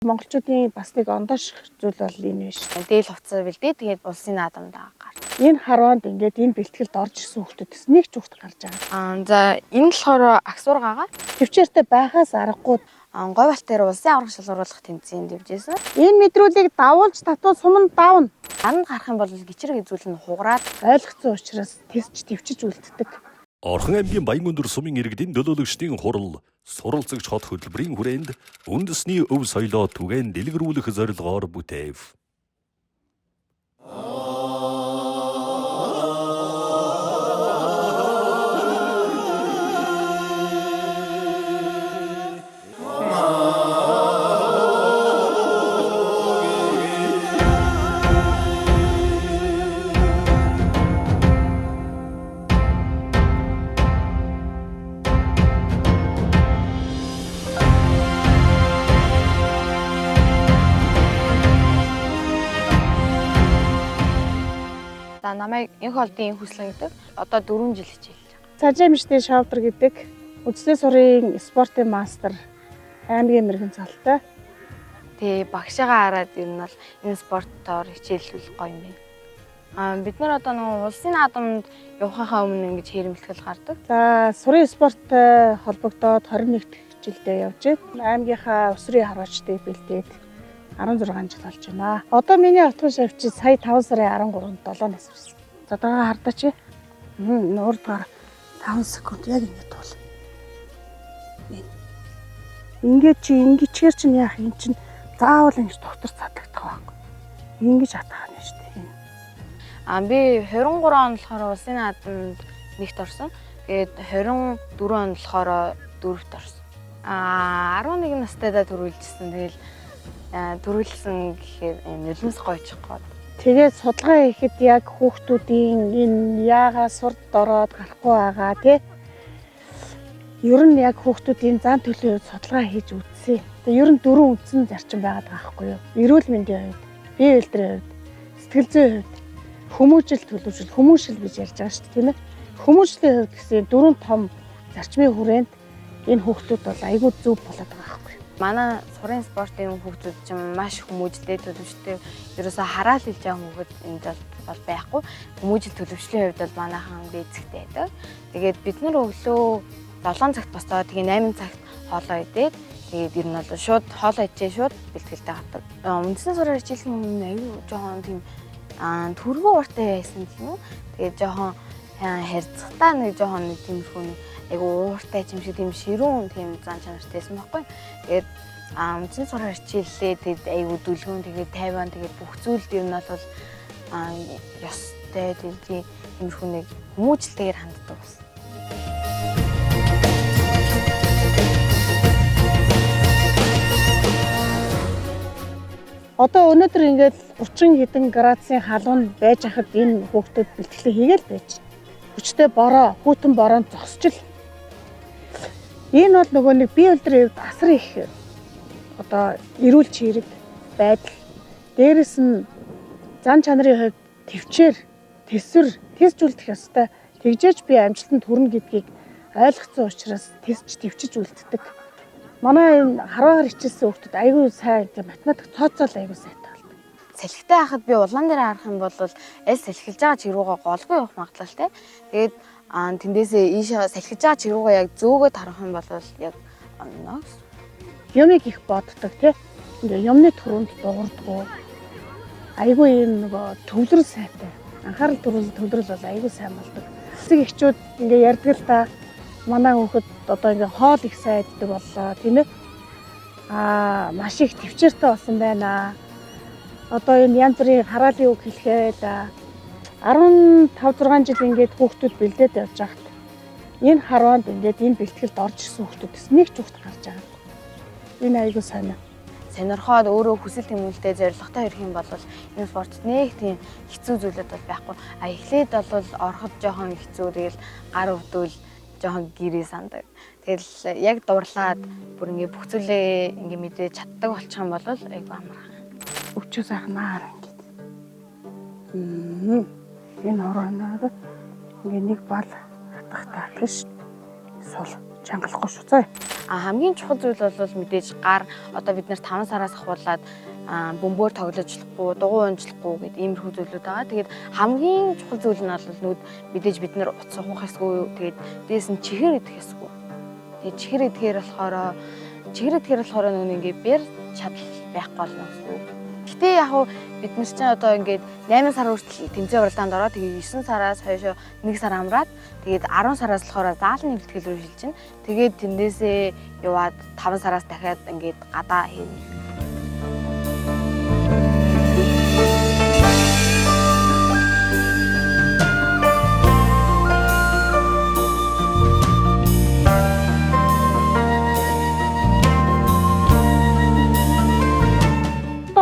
Монголчуудын бас нэг ондоош зүйл бол энэ биш. Дээл хувцас бэлдээ. Тэгээд улсын наадамд гар. Энэ харванд ингээд энэ бэлтгэлд орж ирсэн хүүхдүүдээс нэг ч хүүхд гарч байгаа. За энэ болохоор агсуур гагаа. Төвчээртэй байхаас аргагүй. Говьалт дээр улсын аварга шалгаруулах тэмцээнд явжсэн. Энэ мэдрүүлгийг давуулж татвал суманд давна. Анд гарах юм бол гिचрэг зүйл нь хугараад Ойлгоцсон учраас тисч төвчж үлддэг. Орхон аймгийн Баян-Өндөр сумын иргэдийн төлөөлөгчдийн хурал суралцагч хот хөтөлбөрийн хүрээнд үндэсний өв соёлоо түгээн дэлгэрүүлэх зорилгоор бүтээв. За намайг энх олдын хүслэн гэдэг. Одоо 4 жил хичээлж байгаа. Цажаа мжтэй шавдар гэдэг үндсний сурын спортын мастер аймгийн мэрэгэн цалтай. Тэгээ багшаагаа хараад ер нь бол энэ спортоор хичээллүүл гоё юм байна. Бид нар одоо нөгөө улсын наадамд явахынхаа өмнө ингэж хэрэмлэтгэл гардаг. За сурын спорттой холбогдоод 21 дэх жилдээ явж байна. Аймгийнхаа өсвөрийн харваачдыг бэлдээд 16 жил болж байна. Одоо миний отгон шавчи сая 5 сарын 13-нд 7 нас хүрсэн. За дагаа хардаач. Урд гар 5 секунд яг ингэ тул. Ингээд чи ингэчгээр чинь яах юм чинь заавал ингэж доктор цадагдах байхгүй. Ингэж атах нь шүү дээ. Би 23 он болохоор улсын наадамд нэгт орсон. Тэгээд 24 он болохоор дөрөвт орсон. 11 настайдаа төрүүлжсэн. Тэгэл төрүүлсэн гэхээр нулимс гойчих гээд. Тэгээд судалгаа хийхэд яг хүүхдүүдийн энэ яагаа сурд ороод гарахгүй байгаа тий. Ер нь яг хүүхдүүдийн зан төлөвийн хувьд судалгаа хийж үзсэн. Тэгээд ер нь дөрвөн үндсэн зарчим байгаад байгаа байхгүй юу? Эрүүл мэндийн хувьд, бие үйлдвэрийн хувьд, сэтгэл зүйн хувьд, хүмүүжил төлөвшил, хүмүүшил гэж ярьж байгаа шүү дээ, тийм ээ. Хүмүүжлийн хувьд гэсэн дөрвөн том зарчмын хүрээнд энэ хүүхдүүд бол айгүй зөв болоод байгаа байхгүй юу? Манай сурын спортын хүүхдүүд чинь маш хүмүүжлээ төлөвштэй. Ерөөсөө хараал хэлж байгаа хүүхэд энд бол байхгүй. Хүмүүжил төлөвшлийн хувьд бол манайхан бэзэгтэй байдаг. Тэгээд бид нар өглөө 7 цагт босоод тэгээ 8 цагт хоолоо идээд тэгээд ер нь бол шууд хоолоо ичээ шууд бэлтгэлтэй гардаг. Үндсэн сураар хичээлэх өмнө аюу жоохон тийм төргөө ууртай байсан гэх юм уу. Тэгээд жоохон харьцахтаа нэг жоохон нэг тиймэрхүү нэг айгу ууртай юм шиг тийм ширүүн тийм зан чанартай байсан байхгүй. Тэгээд үндсэн сураар хичээллээ тэгээд айгу дүлгүүн тэгээд тайван тэгээд бүх зүйлд ер нь бол ёстой тэгээд тиймэрхүү нэг хүмүүжлтэйгээр ханддаг болсон. Одоо өнөөдөр ингээд 30 хэдэн градусын халуун байж хахад энэ хүүхдүүд бэлтгэлээ хийгээл байж. Хүчтэй бороо, хүйтэн бороонд зогсож л. Энэ бол нөгөө нэг бие үйлдвэрийн хувьд асар их одоо эрүүл чирэг байдал. Дээрэс нь зан чанарын хувьд төвчээр, тэсвэр, тисж үлдэх ёстой. Тэгжээж би амжилтанд хүрнэ гэдгийг ойлгоцсон учраас тисч төвчж үлддэг. Манай энэ харваагаар хичээлсэн хүүхдүүд айгүй сайн математик тооцоол айгүй сайтай болдог. Салхитай хахад би улаан дээр харах юм бол аль салхилж байгаа чиг рүүгээ голгүй явах магадлалтай. Тэгээд тэндээсээ ийшээ салхилж байгаа чиг рүүгээ яг зөөгөөд харах юм бол яг онно гэсэн. Юмыг их боддог тий. Ингээ юмны төрөнд дуурдгуу. Айгүй юм нөгөө төвлөрөл сайтай. Анхаарал төвлөрөл бол айгүй сайн болдог. Эцэг эхчүүд ингээ ярьдаг л та. Манай хүүхэд одоо ингээ хоол их сайн иддэг боллоо тийм ээ. Маш их төвчээртэй болсон байна. Одоо энэ янз бүрийн хараалын үг хэлэхэд 15 6 жил ингээд хүүхдүүд бэлдээд явж байхад энэ харванд ингээд энэ бэлтгэлд орж ирсэн хүүхдүүдээс нэг ч хүүхд гарч байгаа. Энэ айгүй сайн. Сонирхоод өөрөө хүсэл тэмүүлэлтэй зорилготой ирэх юм бол энэ спортод нэг тийм хэцүү зүйлүүд бол байхгүй. Эхлээд бол ороход жоохон хэцүү, тэгэл гар өвдөл жоохон гэрээ сандаг. Тэгэл яг дурлаад бүр ингээ бүх зүйлээ ингээ мэдээ чаддаг болчих юм бол айгүй амархан. Өвчөө сайхнаар ингээд. Энэ хорооноог ингээ нэг бал хатахтаа тэгш сул чангалахгүй шүү заа. А хамгийн чухал зүйл бол мэдээж гар одоо бид нар 5 сараас ахуулаад бөмбөөр тоглож болохгүй, дугуй унжлахгүй гэд иймэрхүү зүйлүүд байгаа. Тэгээд хамгийн чухал зүйл нь бол нүд мэдээж бид нар утас ухах ёсгүй. Тэгээд дээс нь чихэр идэх ёсгүй. Тэгээд чихэр идэхээр болохоор нүг ингээ бэр чадал байхгүй болно гэсэн үг. Гэтэ яг хуу бид нар чинь одоо ингээд 8 сар хүртэл тэмцээн уралдаанд ороод тэгээд 9 сараас хойшоо 1 сар амраад тэгээд 10 сараас болохоор заалны бэлтгэл рүү шилжинэ. Тэгээд тэндээсээ яваад 5 сараас дахиад ингээд гадаа хийнэ.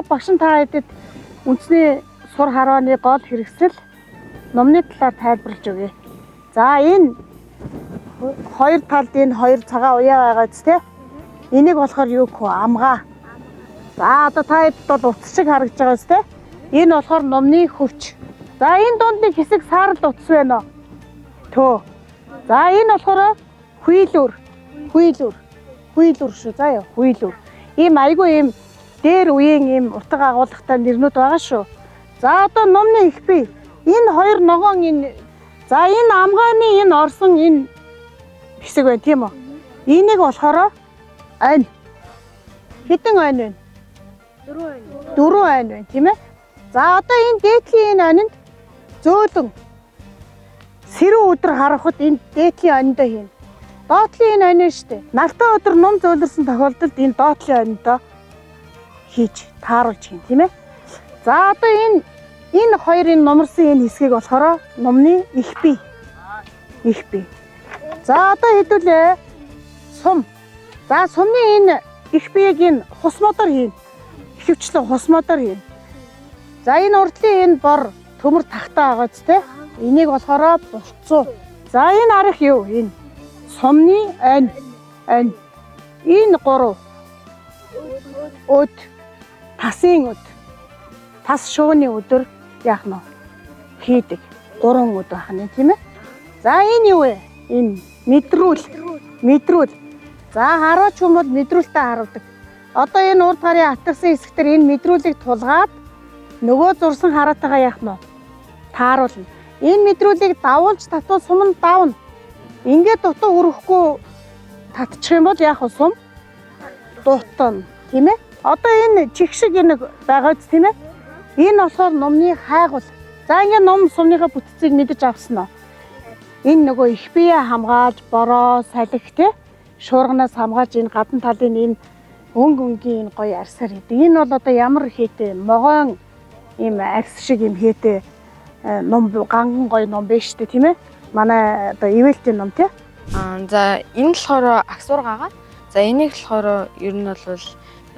Багш нь та хэдэд үндэсний сур харвааны гол хэрэгсэл номны талаар тайлбарлаж өгье. За энэ хоёр талд энэ хоёр цагаан уяа байгаа биз дээ. Энийг болохоор юу гэх вэ? Амгаа. За одоо та хэдэд бол утас шиг харагдаж байгаа биз дээ. Энэ болохоор номны хөвч. За энэ дунд нэг хэсэг саарал утас байна уу? Төө. За энэ болохоор хуйлүр. Хуйлүр. Хуйлүр шүү. За яа, хуйлүр. Ийм айгүй ийм дээр үеийн ийм утга агуулгатай нэрнүүд байгаа шүү. За одоо номны их бий. Энэ хоёр ногоон энэ за энэ амгааны энэ орсон энэ хэсэг байна тийм үү? Энийг болохоор ань. Хэдэн ань вэ? 4 ань. 4 ань байна тийм ээ? За одоо энэ дээдлийн энэ анинд зөөлөн сэрүү өдөр харахад энэ дээдлийн аниндаа хийнэ. Доотлын энэ ань шүү дээ. Нартай өдөр ном зөөлөрсөн тохиолдолд энэ доотлын аниндаа хийж тааруулж хийн тийм ээ. За одоо энэ хоёрын номерсон энэ хэсгийг болохоор номны их бий. Их бий. За одоо хэдүүлээ сум. За сумны энэ их биеийг энэ хус модоор хийн. Ихэвчлэн хус модоор хийн. За энэ урдлын энэ бор төмөр тахтаа байгаа ч тийм. Энийг болохоор булцуу. За энэ арах юу? Энэ сумны ань. Ань. Энэ гурав өд тасын өд. Тас шууны өдөр яах нь хийдэг. 3 өд байх нь тийм ээ. За энэ юу вэ? Энэ мэдрүүл. Мэдрүүл. За хараач юм бол мэдрүүлтэй харавдаг. Одоо энэ урд гарын атгсан хэсэгтэр энэ мэдрүүлийг тулгаад нөгөө зурсан хараатайгаа яах нь тааруулна. Энэ мэдрүүлийг давуулж татвал сум нь давна. Ингээд дутуу хүрэхгүй татчих юм бол яах вэ сум? Дутна, тийм ээ? Одоо энэ чих шиг энэ байгаа биз тийм ээ? Энэ болохоор номны хайгуул. За ингээд ном сумныхаа бүтцийг мэдэж авсан уу? Энэ нөгөө их бие хамгаалж, бороо, салхи те шуурганаас хамгаалж энэ гадна талын энэ өнгө өнгийн энэ гоё арсаар хийдэг. Энэ бол одоо ямар хийтэй могоон ийм арс шиг юм хийтэй ном ганган гоё ном биш үү тийм ээ? Манай одоо ивэлтийн ном тий. За энэ болохоор агсуур гагаа. За энийг болохоор ер нь бол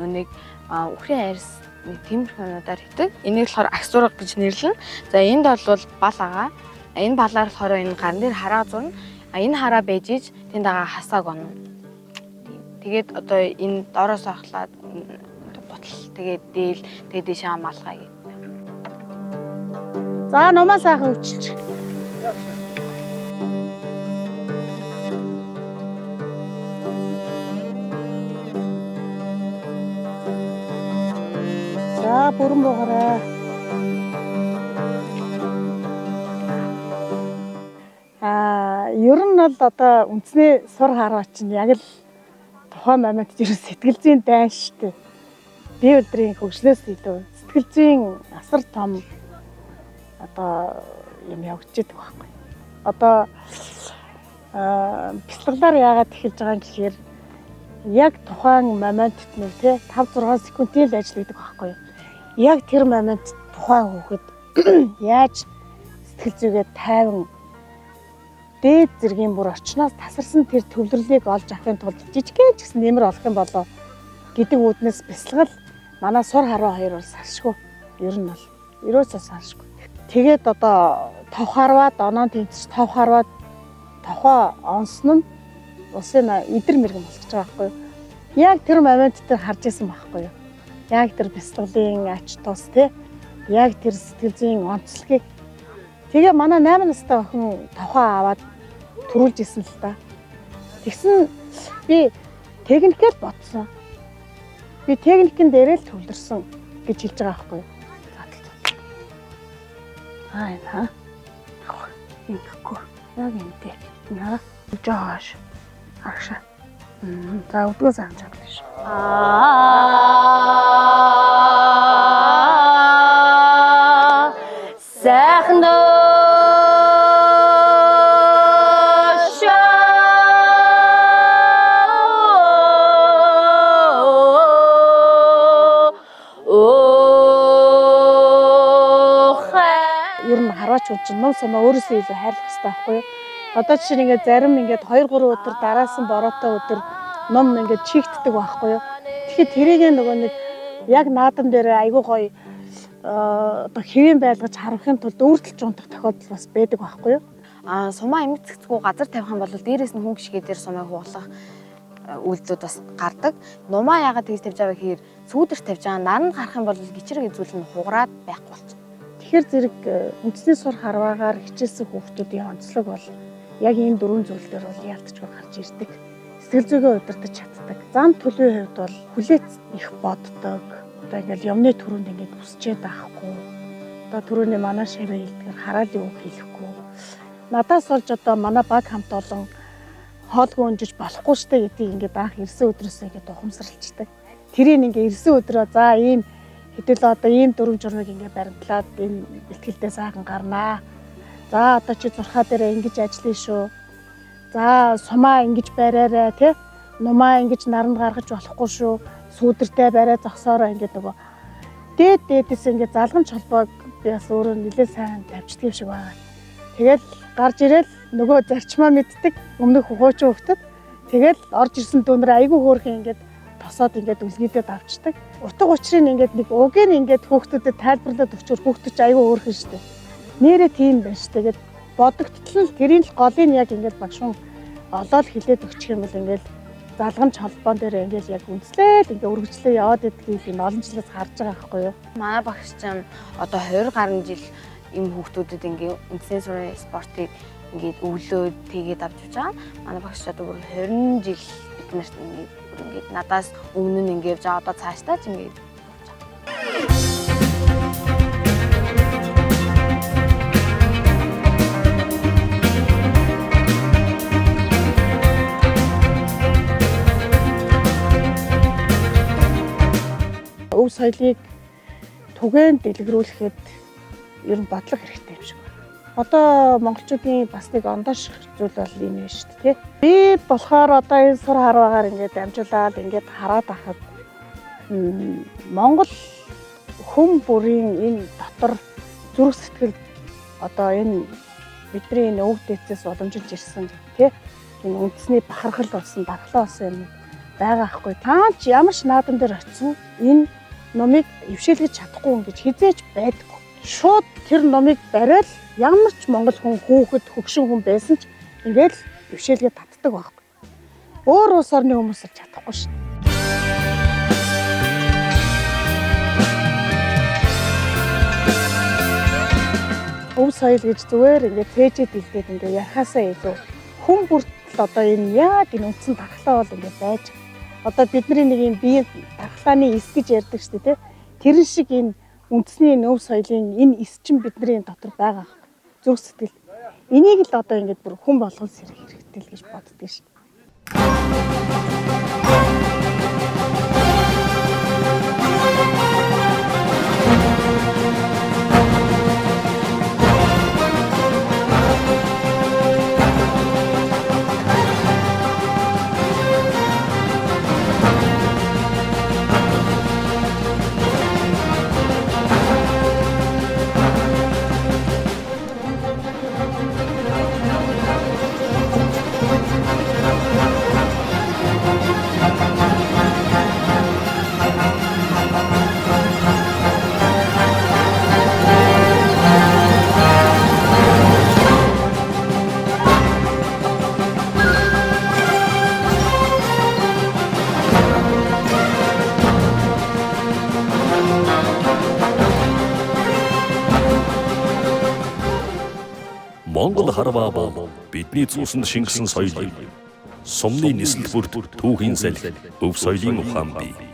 нэг үхрийн арс нэг тиймэрхүү юмудаар хийдэг. Энийг болохоор агсуурга гэж нэрлэнэ. За энд бол бал агаа. Энэ балаар болохоор энэ гарн дээр хараа зурна. Энэ хараа байж иж тэнд дагаа хасааг онно. Тэгээд одоо энэ доороос ахлаад гутал тэгээд дээл тэгээд дээшээ малгай гэдэг. За номоо сайхан өвчилж. За бүрэн буугаарай. Ер нь бол одоо үндэсний сур харваа чинь яг л тухайн момент ер нь сэтгэл зүйн дайн шүү дээ. Бие үлдрийн хөгжлөөс илүү сэтгэл зүйн асар том одоо юм явагдчихэдэг байхгүй. Одоо бяцлаглаар яагаад эхэлж байгаа юм гэхээр яг тухайн моментт нэг тий 5 6 секундын л ажил гэдэг байхгүй юу. Яг тэр момент тухайн хүүхэд яаж сэтгэл зүгээ тайван дээд зэргийн бүр орчноос тасарсан тэр төвлөрлийг олж авахын тулд жижигхэн ч гэсэн нэмэр олох юм болоо гэдэг үүднээс бяцлагал манай сур харваа хоёр бол салшгүй. Ер нь бол ерөөсөө салшгүй. Тэгээд одоо тов харваад оноо тэнцэж тов харваад тохоо онсон нь усын идэр мэрэгэн болгож байгаа байхгүй юу. Яг тэр момент дээр харж исэн байхгүй юу. Яг тэр бяцлаглын ач тус тий яг тэр сэтгэл зүйн онцлогийг. Тэгээ манай 8 настай охин тохоо аваад төрүүлж исэн л та. Тэгсэн би Техникээ л бодсон. Би техникэн дээрээ л төвлөрсөн гэж хэлж байгаа байхгүй юу? За. Аа энэ ха. Ингэхгүй. Яг энэ дээр. Энэ хараа. Жоош. Агшаа. За өдгөө сайн чадлаа шүү. Аа сайхан Ер нь харваачууд чинь ном сумаа өөрөөсөө илүү хайрлах хэрэгтэй байхгүй юу? Одоо жишээ нь ингээд зарим ингээд 2 3 өдөр дараасан бороотой өдөр ном ингээд чигтдэг байхгүй юу? Тэгэхээр тэрийг нөгөө нэг яг наадам дээр айгүй гоё одоо хэвэн байлгаж харахын тулд өөртөл жунтах тохиолдол бас байдаг байхгүй юу? Аа сумаа эмэг цэгцгүй газар тавих юм бол дээрээс нь хүн гიშгээ дээр сумыг хугалах үйлдэлүүд бас гардаг. Нумаа яагаад тэгж тавьж байгаа гэхээр сүүдэр тавьж байгаа наранд гарах юм бол гिचрэг зүйл нь хугараад байхгүй болчихно. Тэгэхээр зэрэг үндэсний сур харваагаар хичээсэн хүүхдүүдийн онцлог бол яг ийм дөрвөн зүйл дээр бол яалтчгүй гарч ирдэг. Сэтгэл зүгээ удирдах чаддаг. Зам төлөвийн хувьд бол хүлээц их боддог. Одоо ингээл юмны төрөнд ингээд үсчээд авахгүй. Одоо түрүүний манай шавь хэлдгээр хараалын үг хэлэхгүй. Надаас болж одоо манай баг хамт олон хоолгүй өнжиж болохгүй штэ гэдгийг ингээд анх ирсэн өдрөөсөө ингээд ухамсарлцдаг. Тэрийг ингээд ирсэн өдрөө за ийм хэдэл одоо ийм дүрм журмыг ингээд баримтлаад энэ бэлтгэлдээ сайхан гарнаа. За одоо чи зурхаа дээрээ ингэж ажиллая шүү. За сумаа ингэж бариарай тий. Нумаа ингэж наранд гаргаж болохгүй шүү. Сүүдэртэй бариа зогсоорой ингээд нөгөө дээд дээдээс ингээд залгамж холбоог би бас өөрөө нэлээд сайн тавьчихдаг юм шиг байгаа. Тэгэл гарч ирэл нөгөө зарчмаа мэддэг өмнөх хуучин хөвгтөд тэгэл орж ирсэн дүүнэр айгүй хөөрхөн ингээд тосоод ингээд үлгийдээ давчдаг. Утга учирыг ингээд нэг угийг ингээд хөөхтүүдэд тайлбарлаад өгчөөр хөөхтөч айгүй хөөрхөн штэ. Нэрээ тийм байна штэ гэд бодогдтол нь тэрийн л голыг яг ингээд багшун олоод хилээд өгчих юм бол ингээд залгамж холбоон дээр ингээд яг үнслээл ингээд үргэлжлээ яваад идэгийг энэ олон жилээс харж байгаа байхгүй юу? Манай багш чинь одоо 20 гаруй жил ийм хүүхдүүдэд ингээд үндэсний сурын спортыг ингээд өглөө тэгээд авч явж байгаа. Манай багш одоо бүр 20 жил бид нарт ингээд бүр ингээд надаас өмнө нь ингээд явж байгаа. Одоо цаашдаа ч ингээд явж байгаа. Өв соёлыг түгээн дэлгэрүүлэхэд ер нь бодлого хэрэгтэй юм шиг байна. Одоо монголчуудын бас нэг ондоош зүйл бол энэ шүү дээ, тий. Би болохоор одоо энэ сур харваагаар ингээд дамжуулаад ингээд хараад ахад Монгол хүн бүрийн энэ дотор зүрх сэтгэл одоо энэ бидний энэ өвөг дээдсээс уламжилж ирсэн, тий. Энэ үндэсний бахархал болсон, дархлаа болсон юм байгаа хгүй. Таа ч ямар ч наадам дээр очисон энэ номыг эвшээлгэж чадахгүй юм гэж хизээж байдаггүй. Шууд тэр номыг бариад ямар ч монгол хүн хүүхэд хөгшин хүн байсан ч ингээд л эвшээлгээ татдаг байхгүй. Өөр улс орны хүмүүс л чадахгүй шин. Өв соёл гэж зүгээр ингээд цээжээд илдээд ингээд ярихаасаа илүү хүн бүртэл одоо энэ яг энэ үндсэн дархлаа бол ингээд байж. Одоо бидний нэг юм биеийн дархлааны эс гэж ярьдаг шүү дээ, тэ. Тэрэн шиг энэ үндэсний энэ өв соёлын энэ эс чинь бидний дотор байгаа. Зүрх сэтгэл. Энийг л одоо ингээд бүр хүн болгон сэрэх хэрэгтэй л гэж боддог шүү. Монгол харваа бол бидний цуснд шингэсэн соёл юм. Сумны нислэл бүрт түүхийн салхи, өв соёлын ухаан бий.